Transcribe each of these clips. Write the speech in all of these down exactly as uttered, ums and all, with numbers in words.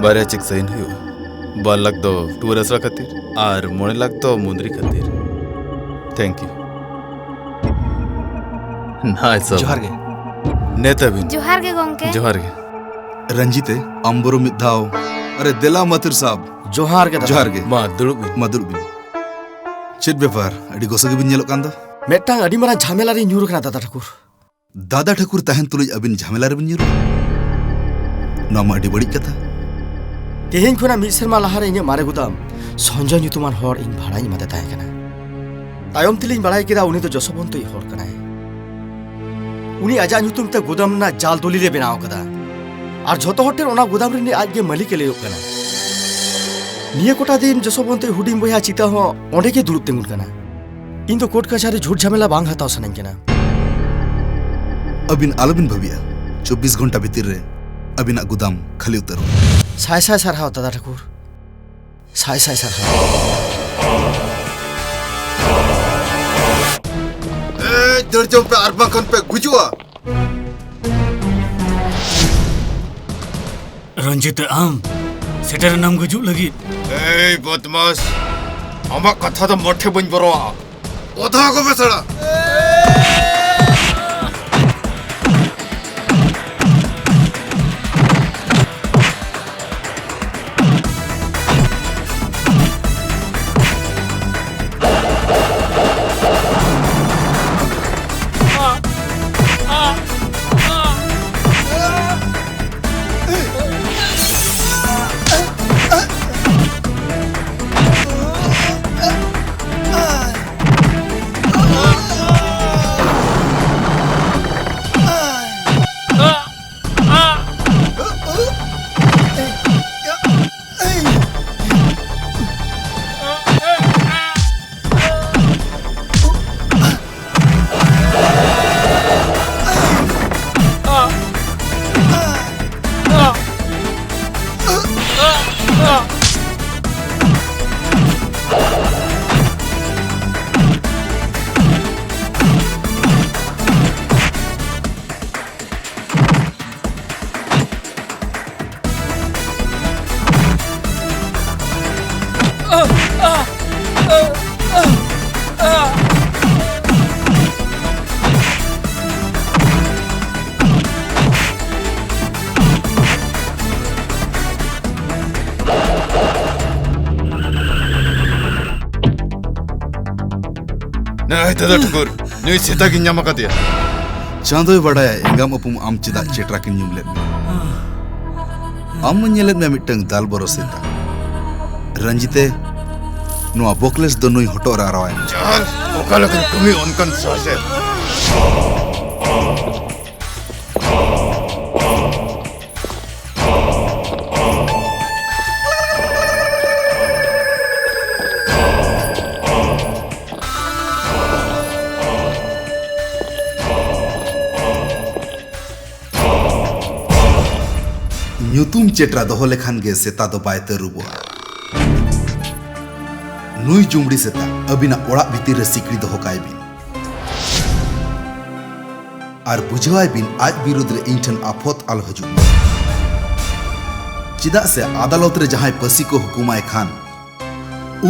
ᱵᱟᱨᱭᱟ ᱪᱮᱠ ᱥᱟᱭᱤᱱ ᱦᱩᱭᱩᱜᱼᱟ᱾ ᱵᱟᱨ ᱞᱟᱠᱷ ᱫᱚ ᱴᱩᱣᱟᱹᱨ ᱟᱥᱲᱟ ᱠᱷᱟᱹᱛᱤᱨ ᱟᱨ ᱢᱚᱬᱮ ᱞᱟᱠᱷ ᱫᱚ ᱢᱩᱸᱫᱽᱨᱤ ᱠᱷᱟᱹᱛᱤᱨ᱾ Thank you. ᱱᱟᱭ ᱥᱟᱵ᱾ ᱡᱚᱦᱟᱨ ᱜᱮ᱾ ᱱᱮᱛᱟ ᱵᱤᱱ᱾ ᱡᱚᱦᱟᱨ ᱜᱮ ᱜᱚᱝᱠᱮ᱾ ᱡᱚᱦᱟᱨ ᱜᱮ᱾ ᱨᱚᱧᱡᱤᱛᱮ, ᱟᱢ ᱵᱚᱨᱚ ᱢᱤᱫ ᱫᱷᱟᱣ᱾ ᱟᱨᱮ ᱫᱮᱞᱟ ᱢᱟᱛᱩᱨ ᱥᱟᱵ᱾ ᱡᱚᱦᱟᱨ ᱜᱮ ᱫᱟᱫᱟ᱾ ᱡᱚᱦᱟᱨ ᱜᱮ᱾ ᱢᱟ ᱫᱩᱲᱩᱵ ᱵᱤᱱ᱾ ᱢᱟ ᱫᱩᱲᱩᱵ ᱵᱤᱱ᱾ ᱪᱮᱫ ᱵᱮᱯᱟᱨ? ᱟᱹᱰᱤ ᱜᱚᱥᱚ ᱜᱮᱵᱤᱱ ᱧᱮᱞᱚᱜ ᱠᱟᱱ ᱫᱚ᱾ ᱢᱤᱫᱴᱟᱝ ᱟᱹᱰᱤ ᱢᱟᱨᱟᱝ ᱡᱷᱟᱢᱮᱞᱟ ᱨᱤᱧ ᱧᱩᱨ ᱟᱠᱟᱱᱟ ᱫᱟᱫᱟ ᱴᱷᱟᱹᱠᱩᱨ᱾ ᱫᱟᱫᱟ ᱴᱷᱟᱹᱠᱩᱨ ᱛᱟᱦᱮᱱ ᱛᱩᱞᱩᱡ ᱟᱹᱵᱤᱱ ᱡᱷᱟᱢᱮᱞᱟ ᱨᱮᱵᱤᱱ ᱧᱩᱨᱩᱜᱼᱟ? ᱱᱚᱣᱟ ᱢᱟ ᱟᱹᱰᱤ ᱵᱟᱹᱲᱤᱡ ᱠᱟᱛᱷᱟ᱾ ᱛᱮᱦᱮᱧ ᱠᱷᱚᱱᱟᱜ ᱢᱤᱫ ᱥᱮᱨᱢᱟ ᱞᱟᱦᱟᱨᱮ ᱤᱧᱟᱹᱜ ᱢᱟᱨᱮ ᱜᱩᱫᱟᱢ ᱥᱚᱧᱡᱚᱭ ᱧᱩᱛᱩᱢᱟᱱ ᱦᱚᱲ ᱤᱧ ᱵᱷᱟᱲᱟᱧ ᱮᱢᱟᱫᱮ ᱛᱟᱦᱮᱸ ᱠᱟᱱᱟ᱾ ᱛᱟᱭᱚᱢ ᱛᱮᱞᱤᱧ ᱵᱟᱲᱟᱭ ᱠᱮᱫᱟ ᱩᱱᱤ ᱫᱚ ᱡᱚᱥᱚᱵᱚᱱᱛᱚᱭᱤᱡ ᱦᱚᱲ ᱠᱟᱱᱟᱭ᱾ ᱩᱱᱤ ᱟᱡᱟᱜ ᱧᱩᱛᱩᱢ ᱛᱮ ᱜᱩᱫᱟᱢ ᱨᱮᱱᱟᱜ ᱡᱟᱞ ᱫᱚᱞᱤᱞᱮ ᱵᱮᱱᱟᱣ ᱠᱟᱫᱟ᱾ ᱟᱨ ᱡᱷᱚᱛᱚ ᱦᱚᱲ ᱴᱷᱮᱱ ᱚᱱᱟ ᱜᱩᱫᱟᱢ ᱨᱤᱱᱤᱡ ᱟᱡ ᱜᱮ ᱢᱟᱹᱞᱤᱠ ᱮ ᱞᱟᱹᱭᱚᱜ ᱠᱟᱱᱟ᱾ ᱱᱤᱭᱟᱹ ᱠᱚᱴᱟ ᱫᱤᱱ ᱡᱚᱥᱚᱵᱚᱱᱛᱚᱭᱤᱡ ᱦᱩᱰᱤᱧ ᱵᱚᱭᱦᱟ ᱪᱤᱛᱟ ᱦᱚᱸ ᱚᱸᱰᱮ ᱜᱮ ᱫᱩᱲᱩᱵ ᱛᱤᱸᱜᱩᱱ ᱠᱟᱱᱟ᱾ ᱤᱧ ᱫᱚ ᱠᱳᱨᱴ ᱠᱟᱪᱷᱟᱨᱤ ᱡᱷᱩᱴ ᱡᱷᱟᱢᱮᱞᱟ ᱵᱟᱝ ᱦᱟᱛᱟᱣ ᱥᱟᱱᱟᱧ ᱠᱟᱱᱟ᱾ ᱟᱹᱵᱤᱱ ᱟᱞᱚᱵᱤᱱ ᱵᱷᱟᱹᱵᱤᱜᱼᱟ, ᱪᱚᱵᱵᱤᱥ ᱜᱷᱚᱱᱴᱟ ᱵᱷᱤᱛᱤᱨ ᱨᱮ ᱟᱹᱵᱤᱱᱟᱜ ᱜᱩᱫᱟᱢ ᱠᱷᱟᱹᱞᱤ ᱩᱛᱟᱹᱨᱚᱜᱼᱟ᱾ ᱥᱟᱭ ᱥᱟᱭ ᱥᱟᱨᱦᱟᱣ ᱫᱟᱫᱟ ᱴᱷᱟᱹᱠᱩᱨ, ᱥᱟᱭ ᱥᱟᱭ ᱥᱟᱨᱦᱟᱣ᱾ ᱮᱭ, ᱫᱟᱹᱲ ᱡᱚᱝ ᱯᱮ ᱟᱨ ᱵᱟᱝᱠᱷᱟᱱ ᱯᱮ ᱜᱩᱡᱩᱜᱼᱟ᱾ ᱨᱚᱧᱡᱤᱛ, ᱟᱢ ᱥᱮᱴᱮᱨ ᱮᱱᱟᱢ ᱜᱩᱡᱩᱜ ᱞᱟᱹᱜᱤᱫ᱾ ᱮᱭ ᱵᱚᱫᱢᱟᱥ, ᱟᱢᱟᱜ ᱠᱟᱛᱷᱟ ᱫᱚ ᱢᱚᱴᱷᱮ ᱵᱟᱹᱧ ᱵᱚᱨᱚᱣᱟᱜᱼᱟ᱾ ᱚᱫᱷᱟ ᱠᱚ ᱢᱮᱥᱟᱲᱟ᱾ ᱱᱟᱭ ᱫᱟᱫᱟ ᱴᱷᱟᱹᱠᱩᱨ, ᱱᱩᱭ ᱥᱮᱛᱟ ᱜᱤᱧ ᱧᱟᱢ ᱟᱠᱟᱫᱮᱭᱟ᱾ ᱪᱟᱸᱫᱚᱭ ᱵᱟᱰᱟᱭᱟ ᱮᱸᱜᱟᱢ ᱟᱹᱯᱩᱢ ᱟᱢ ᱪᱮᱫᱟᱜ ᱪᱮᱴᱨᱟ ᱠᱤᱱ ᱧᱩᱢ ᱞᱮᱫ ᱢᱮᱭᱟ᱾ ᱟᱢ ᱢᱟᱧ ᱧᱮᱞᱮᱫ ᱢᱮᱭᱟ ᱢᱤᱫᱴᱟᱝ ᱫᱟᱞ ᱵᱚᱨᱚ ᱥᱮᱛᱟ᱾ ᱨᱚᱧᱡᱤᱛᱮ, ᱱᱚᱣᱟ ᱵᱚᱠᱞᱮᱥ ᱫᱚ ᱱᱩᱭ ᱦᱚᱴᱚᱜ ᱨᱮ ᱟᱨᱟᱣᱟᱭ ᱢᱮ᱾ ᱡᱟᱦᱟᱸ ᱚᱠᱟ ᱞᱮᱠᱟᱱ ᱠᱟᱹᱢᱤ ᱚᱱᱠᱟᱱ ᱥᱟᱥᱮᱛ᱾ ᱧᱩᱛᱩᱢ ᱪᱮᱴᱨᱟ ᱫᱚᱦᱚ ᱞᱮᱠᱷᱟᱱ ᱜᱮ ᱥᱮᱛᱟ ᱫᱚ ᱵᱟᱭ ᱛᱟᱹᱨᱩᱵᱚᱜᱼᱟ᱾ ᱱᱩᱭ ᱡᱩᱢᱲᱤ ᱥᱮᱛᱟ ᱟᱹᱵᱤᱱᱟᱜ ᱚᱲᱟᱜ ᱵᱷᱤᱛᱤᱨ ᱨᱮ ᱥᱤᱠᱲᱤ ᱫᱚᱦᱚ ᱠᱟᱭ ᱵᱤᱱ᱾ ᱟᱨ ᱵᱩᱡᱷᱟᱹᱣᱟᱭ ᱵᱤᱱ ᱟᱡ ᱵᱤᱨᱩᱫᱽ ᱨᱮ ᱤᱧ ᱴᱷᱮᱱ ᱟᱯᱷᱚᱛ ᱟᱞᱚ ᱦᱤᱡᱩᱜ ᱢᱟ᱾ ᱪᱮᱫᱟᱜ ᱥᱮ ᱟᱫᱟᱞᱚᱛ ᱨᱮ ᱡᱟᱦᱟᱸᱭ ᱯᱟᱹᱥᱤ ᱠᱚ ᱦᱩᱠᱩᱢᱟᱭ ᱠᱷᱟᱱ,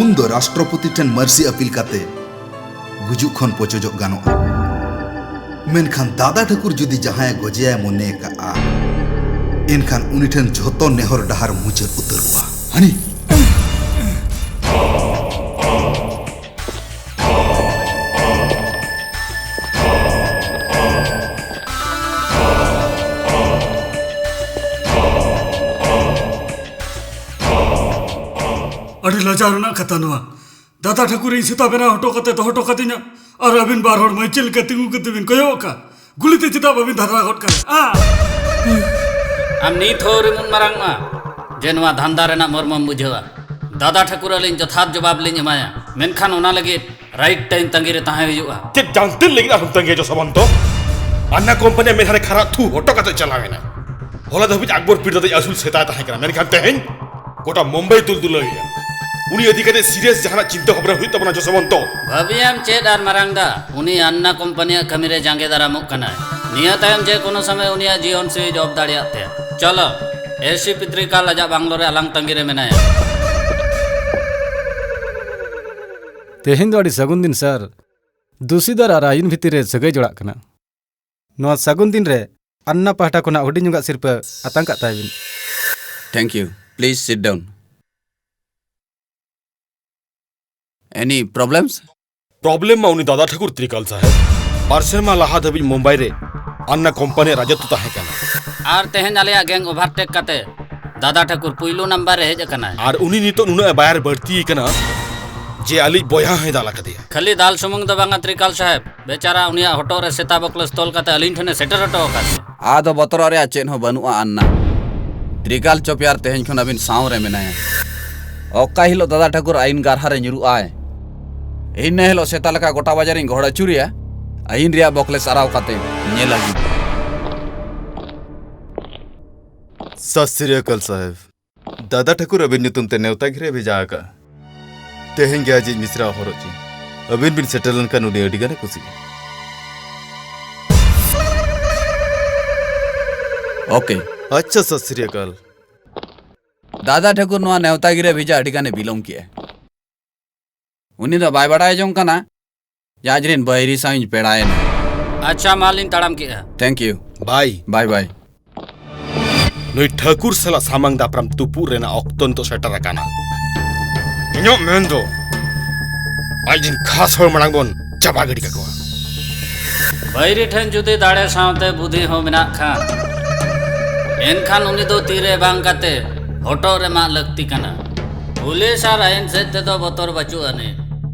ᱩᱱ ᱫᱚ ᱨᱟᱥᱴᱨᱚᱯᱚᱛᱤ ᱴᱷᱮᱱ ᱢᱟᱹᱨᱥᱤ ᱟᱹᱯᱤᱞ ᱠᱟᱛᱮ ᱜᱩᱡᱩᱜ ᱠᱷᱚᱱ ᱯᱚᱪᱚᱡᱚᱜ ᱜᱟᱱᱚᱜᱼᱟ᱾ ᱢᱮᱱᱠᱷᱟᱱ ᱫᱟᱫᱟ ᱴᱷᱟᱹᱠᱩᱨ ᱡᱩᱫᱤ ᱡᱟᱦᱟᱸᱭᱮ ᱜᱚᱡᱮᱭᱟᱭ ᱢᱚᱱᱮ ᱟᱠᱟᱫᱼᱟ, ᱮᱱᱠᱷᱟᱱ ᱩᱱᱤ ᱴᱷᱮᱱ ᱡᱷᱚᱛᱚ ᱱᱮᱦᱚᱨ ᱰᱟᱦᱟᱨ ᱢᱩᱪᱟᱹᱫ ᱩᱛᱟᱹᱨᱚᱜᱼᱟ᱾ ᱦᱟᱹᱱᱤ ᱟᱹᱰᱤ ᱞᱟᱡᱟᱣ ᱨᱮᱱᱟᱜ ᱠᱟᱛᱷᱟ ᱱᱚᱣᱟ᱾ ᱫᱟᱫᱟ ᱴᱷᱟᱹᱠᱩᱨ ᱤᱧ ᱥᱮᱛᱟ ᱵᱮᱱᱟᱣ ᱦᱚᱴᱚ ᱠᱟᱛᱮ ᱫᱚᱦᱚ ᱦᱚᱴᱚ ᱠᱟᱫᱤᱧᱟ, ᱟᱨ ᱟᱹᱵᱤᱱ ᱵᱟᱨ ᱦᱚᱲ ᱢᱟᱹᱭ ᱪᱮᱫ ᱞᱮᱠᱟ ᱛᱤᱸᱜᱩ ᱠᱟᱛᱮ ᱵᱤᱱ ᱠᱚᱭᱚᱜ ᱟᱠᱟᱫ? ᱜᱩᱞᱤ ᱛᱮ ᱪᱮᱫᱟᱜ ᱵᱟᱹᱵᱤᱱ ᱫᱷᱟᱨᱟ ᱜᱚᱫ ᱠᱟᱫᱟ? ᱟ! ᱟᱢ ᱱᱤᱛ ᱦᱚᱸ ᱟᱹᱣᱨᱤᱢ ᱩᱱ ᱢᱟᱨᱟᱝ ᱢᱟ ᱡᱮ ᱱᱚᱣᱟ ᱫᱷᱟᱱᱫᱟ ᱨᱮᱱᱟᱜ ᱢᱚᱨᱢᱚᱢ ᱵᱩᱡᱷᱟᱹᱣᱟ᱾ ᱫᱟᱫᱟ ᱴᱷᱟᱹᱠᱩᱨ ᱟᱹᱞᱤᱧ ᱡᱚᱛᱷᱟᱛ ᱡᱚᱵᱟᱵ ᱞᱤᱧ ᱮᱢᱟᱭᱟ, ᱢᱮᱱᱠᱷᱟᱱ ᱚᱱᱟ ᱞᱟᱹᱜᱤᱫ ᱨᱟᱭᱤᱴ ᱴᱟᱭᱤᱢ ᱛᱟᱺᱜᱤ ᱨᱮ ᱛᱟᱦᱮᱸ ᱦᱩᱭᱩᱜᱼᱟ᱾ ᱪᱮᱫ ᱡᱟᱱᱛᱮ ᱞᱟᱹᱜᱤᱫ ᱟᱨᱦᱚᱸᱢ ᱛᱟᱺᱜᱤᱭᱟ ᱡᱚᱥᱚᱵᱚᱱᱛᱚ? ᱟᱱᱱᱟ ᱠᱳᱢᱯᱟᱱᱤᱭᱟᱜ ᱢᱮᱫᱦᱟ ᱨᱮ ᱠᱷᱟᱨᱟᱜ ᱛᱷᱩ ᱦᱚᱴᱚ ᱠᱟᱛᱮ ᱪᱟᱞᱟᱣ ᱮᱱᱟ᱾ ᱦᱚᱞᱟ ᱫᱷᱟᱹᱵᱤᱡ ᱟᱠᱵᱚᱨ ᱯᱤᱨ ᱫᱟᱫᱟᱭ ᱟᱹᱥᱩᱞ ᱥᱮᱛᱟᱭ ᱛᱟᱦᱮᱸ ᱠᱟᱱᱟ, ᱢᱮᱱᱠᱷᱟᱱ ᱛᱮᱦᱮᱧ ᱜᱚᱴᱟ ᱢᱩᱢᱵᱟᱭ ᱫᱩᱞᱫᱩᱞᱟᱹᱣ ᱮᱱᱟ᱾ ᱩᱱᱤ ᱤᱫᱤ ᱠᱟᱛᱮ ᱥᱤᱨᱤᱭᱟᱥ ᱡᱟᱦᱟᱱᱟᱜ ᱪᱤᱱᱛᱟᱹ ᱵᱷᱟᱵᱽᱱᱟ ᱦᱩᱭᱩᱜ ᱛᱟᱵᱚᱱᱟ ᱡᱚᱥᱚᱵᱚᱱᱛᱚ᱾ ᱵᱷᱟᱹᱵᱤᱭᱟᱢ ᱪᱮᱫ ᱟᱨ ᱢᱟᱨᱟᱝ ᱫᱟ, ᱩᱱᱤ ᱟᱱᱱᱟ ᱠᱳᱢᱯᱟᱱᱤᱭᱟᱜ ᱠᱟᱹᱢᱤ ᱨᱮ ᱡᱟᱸᱜᱮ ᱫᱟᱨᱟᱢᱚᱜ ᱠᱟᱱᱟᱭ᱾ ᱱᱤᱭᱟᱹ ᱛᱟᱭᱚᱢ ᱡᱮ ᱠᱳᱱᱳ ᱥᱚᱢᱚᱭ ᱩᱱᱤᱭᱟᱜ ᱡᱤᱭᱚᱱ switch off ᱫᱟᱲᱮᱭᱟᱜ ᱛᱟᱭᱟ᱾ ᱪᱚᱞᱚ, ᱮᱥᱤ ᱯᱤᱛᱨᱤᱠᱟᱞ ᱟᱡᱟᱜ ᱵᱟᱝᱞᱳ ᱨᱮ ᱟᱞᱟᱝ ᱛᱟᱺᱜᱤ ᱨᱮ ᱢᱮᱱᱟᱭᱟ᱾ ᱛᱮᱦᱮᱧ ᱫᱚ ᱟᱹᱰᱤ ᱥᱟᱹᱜᱩᱱ ᱫᱤᱱ, ᱥᱟᱨ᱾ ᱫᱩᱥᱤᱫᱟᱨ ᱟᱨ ᱟᱭᱤᱱ ᱵᱷᱤᱛᱤᱨ ᱨᱮ ᱥᱟᱹᱜᱟᱹᱭ ᱡᱚᱲᱟᱜ ᱠᱟᱱᱟ᱾ ᱱᱚᱣᱟ ᱥᱟᱹᱜᱩᱱ ᱫᱤᱱ ᱨᱮ ᱟᱱᱱᱟ ᱯᱟᱦᱴᱟ ᱠᱷᱚᱱᱟᱜ ᱦᱩᱰᱤᱧ ᱧᱚᱜᱟᱜ ᱥᱤᱨᱯᱟᱹ ᱟᱛᱟᱝ ᱠᱟᱜ ᱛᱟᱭ ᱵᱤᱱ᱾ Thank you. Please sit down. Any problems? Problem ᱢᱟ ᱩᱱᱤ ᱫᱟᱫᱟ ᱴᱷᱟᱹᱠᱩᱨ ᱛᱨᱤᱠᱟᱞ ᱥᱟᱦᱮᱵ᱾ ᱵᱟᱨ ᱥᱮᱨᱢᱟ ᱞᱟᱦᱟ ᱫᱷᱟᱹᱵᱤᱡ ᱢᱩᱢᱵᱟᱭ ᱨᱮ ᱟᱱᱱᱟ ᱠᱳᱢᱯᱟᱱᱤᱭᱟᱜ ᱨᱟᱡᱚᱛᱣᱚ ᱛᱟᱦᱮᱸ ᱠᱟᱱᱟ᱾ ᱟᱨ ᱛᱮᱦᱮᱧ ᱟᱞᱮᱭᱟᱜ gang overtake ᱠᱟᱛᱮ ᱫᱟᱫᱟ ᱴᱷᱟᱹᱠᱩᱨ ᱯᱩᱭᱞᱩ ᱱᱟᱢᱵᱟᱨ ᱨᱮ ᱦᱮᱡ ᱟᱠᱟᱱᱟᱭ᱾ ᱟᱨ ᱩᱱᱤ ᱱᱤᱛᱚᱜ ᱱᱩᱱᱟᱹᱜ ᱮ ᱵᱟᱭᱟᱨ ᱵᱟᱹᱲᱛᱤ ᱟᱠᱟᱱᱟ ᱡᱮ ᱟᱞᱮᱭᱤᱡ ᱵᱚᱭᱦᱟ ᱦᱚᱸᱭ ᱫᱟᱞ ᱟᱠᱟᱫᱮᱭᱟ᱾ ᱠᱷᱟᱹᱞᱤ ᱫᱟᱞ ᱥᱩᱢᱩᱝ ᱫᱚ ᱵᱟᱝᱟ ᱛᱨᱤᱠᱟᱞ ᱥᱟᱦᱮᱵ, ᱵᱮᱪᱟᱨᱟ ᱩᱱᱤᱭᱟᱜ ᱦᱚᱴᱚᱜ ᱨᱮ ᱥᱮᱛᱟ ᱵᱚᱠᱞᱮᱥ ᱛᱚᱞ ᱠᱟᱛᱮ ᱟᱹᱞᱤᱧ ᱴᱷᱮᱱᱮ ᱥᱮᱴᱮᱨ ᱦᱚᱴᱚ ᱟᱠᱟᱫ ᱞᱤᱧᱟ᱾ ᱟᱫᱚ ᱵᱚᱛᱚᱨᱚᱜ ᱨᱮᱭᱟᱜ ᱪᱮᱫ ᱦᱚᱸ ᱵᱟᱹᱱᱩᱜᱼᱟ ᱟᱱᱱᱟ᱾ ᱛᱨᱤᱠᱟᱞ ᱪᱚᱯᱮᱭᱟᱨ ᱛᱮᱦᱮᱧ ᱠᱷᱚᱱ ᱟᱹᱵᱤᱱ ᱥᱟᱶ ᱨᱮ ᱢᱮᱱᱟᱭᱟ᱾ ᱚᱠᱟ ᱦᱤᱞᱳᱜ ᱫᱟᱫᱟ ᱴᱷᱟᱹᱠᱩᱨ ᱟᱹᱭᱤᱱ ᱜᱟᱨᱦᱟ ᱨᱮ ᱧᱩᱨᱩᱜ ᱟᱭ, ᱤᱱᱟᱹ ᱦᱤᱞᱳᱜ ᱥᱮᱛᱟ ᱞᱮᱠᱟ ᱜᱚᱴᱟ ᱵᱟᱡᱟᱨᱤᱧ ᱜᱚᱦᱚᱲ ᱟᱹᱪᱩᱨᱮᱭᱟ᱾ ᱟᱹᱭᱤᱱ ᱨᱮᱭᱟᱜ ᱵᱚᱠᱞᱮᱥ ᱟᱨᱟᱣ ᱠᱟᱛᱮ ᱧᱮᱞ ᱟᱹᱜᱩ᱾ ᱥᱟᱛ ᱥᱨᱤ ᱟᱠᱟᱞ ᱥᱟᱦᱮᱵ᱾ ᱫᱟᱫᱟ ᱴᱷᱟᱹᱠᱩᱨ ᱟᱹᱵᱤᱱ ᱧᱩᱛᱩᱢ ᱛᱮ ᱱᱮᱣᱛᱟ ᱜᱤᱨᱟᱹ ᱵᱷᱮᱡᱟ ᱟᱠᱟᱫᱼᱟ᱾ ᱛᱮᱦᱮᱧ ᱜᱮ ᱟᱡᱤᱡ ᱢᱤᱥᱨᱟ ᱦᱚᱨᱚᱜ ᱪᱤᱱ᱾ ᱟᱹᱵᱤᱱ ᱵᱤᱱ ᱥᱮᱴᱮᱨ ᱞᱮᱱᱠᱷᱟᱱ ᱩᱱᱤ ᱟᱹᱰᱤ ᱜᱟᱱᱮ ᱠᱩᱥᱤᱜᱼᱟ᱾ OK᱾ ᱟᱪᱪᱷᱟ, ᱥᱟᱛ ᱥᱨᱤ ᱟᱠᱟᱞ᱾ ᱫᱟᱫᱟ ᱴᱷᱟᱹᱠᱩᱨ ᱱᱚᱣᱟ ᱱᱮᱣᱛᱟ ᱜᱤᱨᱟᱹ ᱵᱷᱮᱡᱟ ᱟᱹᱰᱤ ᱜᱟᱱᱮ ᱵᱤᱞᱚᱢ ᱠᱮᱜᱼᱟ᱾ ᱩᱱᱤ ᱫᱚ ᱵᱟᱭ ᱵᱟᱲᱟᱭ ᱡᱚᱝ ᱠᱟᱱᱟ ᱡᱮ ᱟᱡᱨᱮᱱ ᱵᱟᱹᱭᱨᱤ ᱥᱟᱶ ᱤᱧ ᱯᱮᱲᱟᱭᱮᱱᱟ᱾ ᱟᱪᱪᱷᱟ, ᱢᱟ ᱞᱤᱧ ᱛᱟᱲᱟᱢ ᱠᱮᱜᱼᱟ᱾ Thank you᱾ ᱵᱟᱭ᱾ ᱵᱟᱭ ᱵᱟᱭ᱾ ᱱᱩᱭ ᱴᱷᱟᱹᱠᱩᱨ ᱥᱟᱞᱟᱜ ᱥᱟᱢᱟᱝ ᱫᱟᱯᱨᱟᱢ ᱛᱩᱯᱩᱫ ᱨᱮᱱᱟᱜ ᱚᱠᱛᱚ ᱱᱤᱛᱚᱜ ᱥᱮᱴᱮᱨ ᱟᱠᱟᱱᱟ᱾ ᱤᱧᱟᱹᱜ ᱢᱮᱱ ᱫᱚ, ᱟᱡ ᱨᱮᱱ ᱠᱷᱟᱥ ᱦᱚᱲ ᱢᱟᱲᱟᱝ ᱵᱚᱱ ᱪᱟᱵᱟ ᱜᱤᱰᱤ ᱠᱟᱠᱚᱣᱟ᱾ ᱵᱟᱹᱭᱨᱤ ᱴᱷᱮᱱ ᱡᱩᱫᱤ ᱫᱟᱲᱮ ᱥᱟᱶᱛᱮ ᱵᱩᱫᱷᱤ ᱦᱚᱸ ᱢᱮᱱᱟᱜ ᱠᱷᱟᱱ, ᱮᱱᱠᱷᱟᱱ ᱩᱱᱤ ᱫᱚ ᱛᱤᱨᱮ ᱵᱟᱝ ᱠᱟᱛᱮ ᱦᱚᱴᱚᱜ ᱨᱮ ᱢᱟᱜ ᱞᱟᱹᱠᱛᱤ ᱠᱟᱱᱟ᱾ ᱯᱩᱞᱤᱥ ᱟᱨ ᱟᱭᱤᱱ ᱥᱮᱫ ᱛᱮᱫᱚ ᱵᱚᱛᱚᱨ ᱵᱟᱹᱪᱩᱜ ᱟᱹᱱᱤᱡ᱾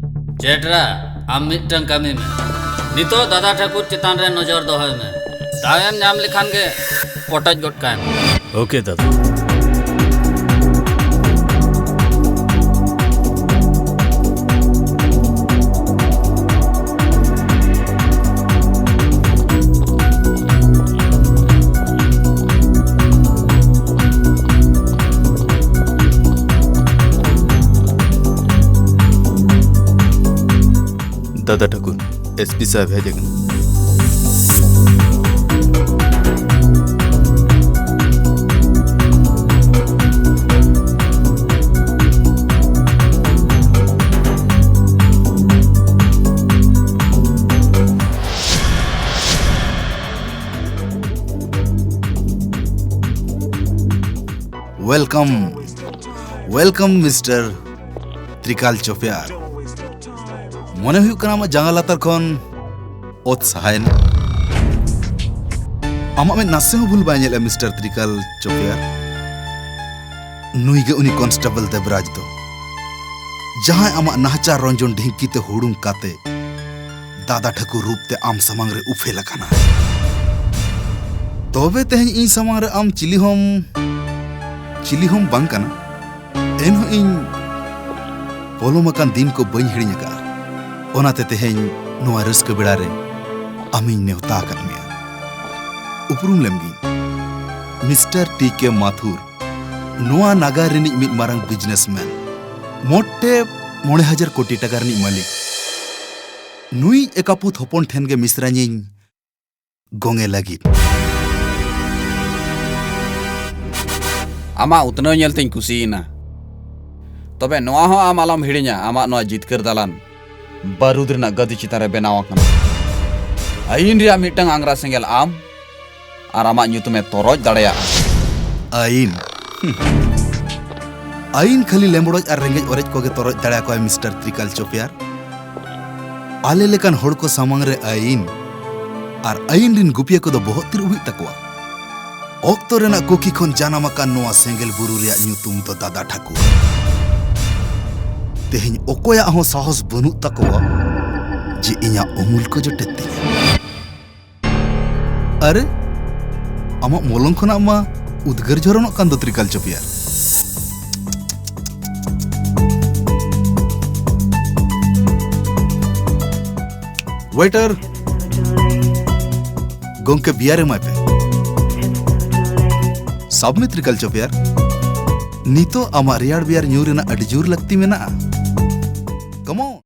ᱪᱮᱴᱨᱟ, ᱟᱢ ᱢᱤᱫᱴᱟᱝ ᱠᱟᱹᱢᱤ ᱢᱮ᱾ ᱱᱤᱛᱚᱜ ᱫᱟᱫᱟ ᱴᱷᱟᱹᱠᱩᱨ ᱪᱮᱛᱟᱱ ᱨᱮ ᱱᱚᱡᱚᱨ ᱫᱚᱦᱚᱭ ᱢᱮ᱾ ᱫᱟᱣᱮᱢ ᱧᱟᱢ ᱞᱮᱠᱷᱟᱱ ᱜᱮ ᱯᱚᱴᱚᱡ ᱜᱚᱫ ᱠᱟᱭ ᱢᱮ᱾ OK ᱫᱟᱫᱟ᱾ ᱫᱟᱫᱟ ᱴᱷᱟᱹᱠᱩᱨ, SP ᱥᱟᱦᱮᱵ ᱦᱮᱡ ᱟᱠᱟᱱᱟ᱾ Welcome, welcome, Mister ᱛᱨᱤᱠᱟᱞ ᱪᱚᱯᱮᱭᱟᱨ᱾ ᱢᱚᱱᱮ ᱦᱩᱭᱩᱜ ᱠᱟᱱᱟ ᱟᱢᱟᱜ ᱡᱟᱸᱜᱟ ᱞᱟᱛᱟᱨ ᱠᱷᱚᱱ ᱚᱛ ᱥᱟᱦᱟᱭᱮᱱᱟ᱾ ᱟᱢᱟᱜ ᱢᱮᱫ ᱱᱟᱥᱮ ᱦᱚᱸ ᱵᱷᱩᱞ ᱵᱟᱭ ᱧᱮᱞᱮᱫᱼᱟ, ᱢᱤᱥᱴᱟᱨ ᱛᱨᱤᱠᱟᱞ ᱪᱚᱯᱮᱭᱟᱨ᱾ ᱱᱩᱭ ᱜᱮ ᱩᱱᱤ ᱠᱚᱱᱥᱴᱮᱵᱚᱞ ᱫᱮᱵᱽᱨᱟᱡᱽ ᱫᱚ, ᱡᱟᱦᱟᱸᱭ ᱟᱢᱟᱜ ᱱᱟᱦᱟᱪᱟᱨ ᱨᱚᱧᱡᱚᱱ ᱰᱷᱤᱝᱠᱤ ᱛᱮ ᱦᱩᱲᱩᱝ ᱠᱟᱛᱮ ᱫᱟᱫᱟ ᱴᱷᱟᱹᱠᱩᱨ ᱨᱩᱯ ᱛᱮ ᱟᱢ ᱥᱟᱢᱟᱝ ᱨᱮ ᱩᱯᱷᱮᱞ ᱟᱠᱟᱱᱟ᱾ ᱛᱚᱵᱮ ᱛᱮᱦᱮᱧ ᱤᱧ ᱥᱟᱢᱟᱝ ᱨᱮ ᱟᱢ ᱪᱤᱞᱤ ᱦᱚᱸᱢ, ᱪᱤᱞᱤ ᱦᱚᱸᱢ ᱵᱟᱝ ᱠᱟᱱᱟ᱾ ᱮᱱᱦᱚᱸ ᱤᱧ ᱯᱚᱞᱚᱢ ᱟᱠᱟᱱ ᱫᱤᱱ ᱠᱚ ᱵᱟᱹᱧ ᱦᱤᱲᱤᱧ ᱟᱠᱟᱫᱼᱟ᱾ ᱚᱱᱟᱛᱮ ᱛᱮᱦᱮᱧ ᱱᱚᱣᱟ ᱨᱟᱹᱥᱠᱟᱹ ᱵᱮᱲᱟ ᱨᱮ ᱟᱢᱤᱧ ᱱᱮᱣᱛᱟ ᱟᱠᱟᱫ ᱢᱮᱭᱟ᱾ ᱩᱯᱨᱩᱢ ᱞᱮᱢ ᱜᱤᱧ, ᱢᱤᱥᱴᱟᱨ ᱴᱤ ᱠᱮ ᱢᱟᱛᱷᱩᱨ, ᱱᱚᱣᱟ ᱱᱟᱜᱟᱨ ᱨᱤᱱᱤᱡ ᱢᱤᱫ ᱢᱟᱨᱟᱝ ᱵᱤᱡᱽᱱᱮᱥᱢᱮᱱ, ᱢᱚᱴᱮ ᱢᱚᱬᱮ ᱦᱟᱡᱟᱨ ᱠᱳᱴᱤ ᱴᱟᱠᱟ ᱨᱤᱱᱤᱡ ᱢᱟᱹᱞᱤᱠ᱾ ᱱᱩᱭ ᱮᱠᱟᱯᱩᱛ ᱦᱚᱯᱚᱱ ᱴᱷᱮᱱ ᱜᱮ ᱢᱤᱥᱨᱟᱧᱤᱧ ᱜᱚᱝᱮ ᱞᱟᱹᱜᱤᱫ᱾ ᱟᱢᱟᱜ ᱩᱛᱱᱟᱹᱣ ᱧᱮᱞᱛᱮᱧ ᱠᱩᱥᱤᱭᱮᱱᱟ᱾ ᱛᱚᱵᱮ ᱱᱚᱣᱟ ᱦᱚᱸ ᱟᱢ ᱟᱞᱚᱢ ᱦᱤᱲᱤᱧᱟ, ᱟᱢᱟᱜ ᱱᱚᱣᱟ ᱡᱤᱛᱠᱟᱹᱨ ᱫᱟᱞᱟᱱ ᱵᱟᱹᱨᱩᱫ ᱨᱮᱱᱟᱜ ᱜᱟᱹᱫᱤ ᱪᱮᱛᱟᱱ ᱨᱮ ᱵᱮᱱᱟᱣ ᱟᱠᱟᱱᱟ᱾ ᱟᱹᱭᱤᱱ ᱨᱮᱭᱟᱜ ᱢᱤᱫᱴᱟᱝ ᱟᱝᱜᱽᱨᱟ ᱥᱮᱸᱜᱮᱞ ᱟᱢ ᱟᱨ ᱟᱢᱟᱜ ᱧᱩᱛᱩᱢᱮ ᱛᱚᱨᱚᱡ ᱫᱟᱲᱮᱭᱟᱜᱼᱟ᱾ ᱟᱹᱭᱤᱱ? ᱦᱩᱸ᱾ ᱟᱹᱭᱤᱱ ᱠᱷᱟᱹᱞᱤ ᱞᱮᱢᱵᱲᱚᱡ ᱟᱨ ᱨᱮᱸᱜᱮᱡ ᱚᱨᱮᱡ ᱠᱚᱜᱮ ᱛᱚᱨᱚᱡ ᱫᱟᱲᱮᱭᱟᱠᱚᱣᱟᱭ, ᱢᱤᱥᱴᱟᱨ ᱛᱨᱤᱠᱟᱞ ᱪᱚᱯᱮᱭᱟᱨ᱾ ᱟᱞᱮ ᱞᱮᱠᱟᱱ ᱦᱚᱲ ᱠᱚ ᱥᱟᱢᱟᱝ ᱨᱮ ᱟᱹᱭᱤᱱ ᱟᱨ ᱟᱹᱭᱤᱱ ᱨᱤᱱ ᱜᱩᱯᱤᱭᱟᱹ ᱠᱚᱫᱚ ᱵᱚᱦᱚᱜ ᱛᱤᱨᱩᱵ ᱦᱩᱭᱩᱜ ᱛᱟᱠᱚᱣᱟ᱾ ᱚᱠᱛᱚ ᱨᱮᱱᱟᱜ ᱠᱩᱠᱷᱤ ᱠᱷᱚᱱ ᱡᱟᱱᱟᱢ ᱟᱠᱟᱱ ᱱᱚᱣᱟ ᱥᱮᱸᱜᱮᱞ ᱵᱩᱨᱩ ᱨᱮᱭᱟᱜ ᱧᱩᱛᱩᱢ ᱫᱚ ᱫᱟᱫᱟ ᱴᱷᱟᱹᱠᱩᱨ᱾ ᱛᱮᱦᱮᱧ ᱚᱠᱚᱭᱟᱜ ᱦᱚᱸ ᱥᱟᱦᱚᱥ ᱵᱟᱹᱱᱩᱜ ᱛᱟᱠᱚᱣᱟ ᱡᱮ ᱤᱧᱟᱜ ᱩᱢᱩᱞ ᱠᱚ ᱡᱚᱴᱮᱫ ᱛᱤᱧᱟ᱾ ᱟᱨᱮ, ᱟᱢᱟᱜ ᱢᱚᱞᱚᱝ ᱠᱷᱚᱱᱟᱜ ᱢᱟ ᱩᱫᱽᱜᱟᱹᱨ ᱡᱷᱚᱨᱚᱱᱚᱜ ᱠᱟᱱ ᱫᱚ, ᱛᱨᱤᱠᱟᱞ ᱪᱚᱯᱮᱭᱟᱨ᱾ ᱣᱮᱴᱟᱨ, ᱜᱚᱝᱠᱮ, ᱵᱤᱭᱟᱨ ᱮᱢᱟᱭ ᱯᱮ᱾ ᱥᱟᱵ ᱢᱮ, ᱛᱨᱤᱠᱟᱞ ᱪᱚᱯᱮᱭᱟᱨ᱾ ᱱᱤᱛᱚᱜ ᱟᱢᱟᱜ ᱨᱮᱭᱟᱲ ᱵᱤᱭᱟᱨ ᱧᱩ ᱨᱮᱱᱟᱜ ᱟᱹᱰᱤ ᱡᱳᱨ ᱞᱟᱹᱠᱛᱤ ᱢᱮᱱᱟᱜᱼᱟ᱾ Come on᱾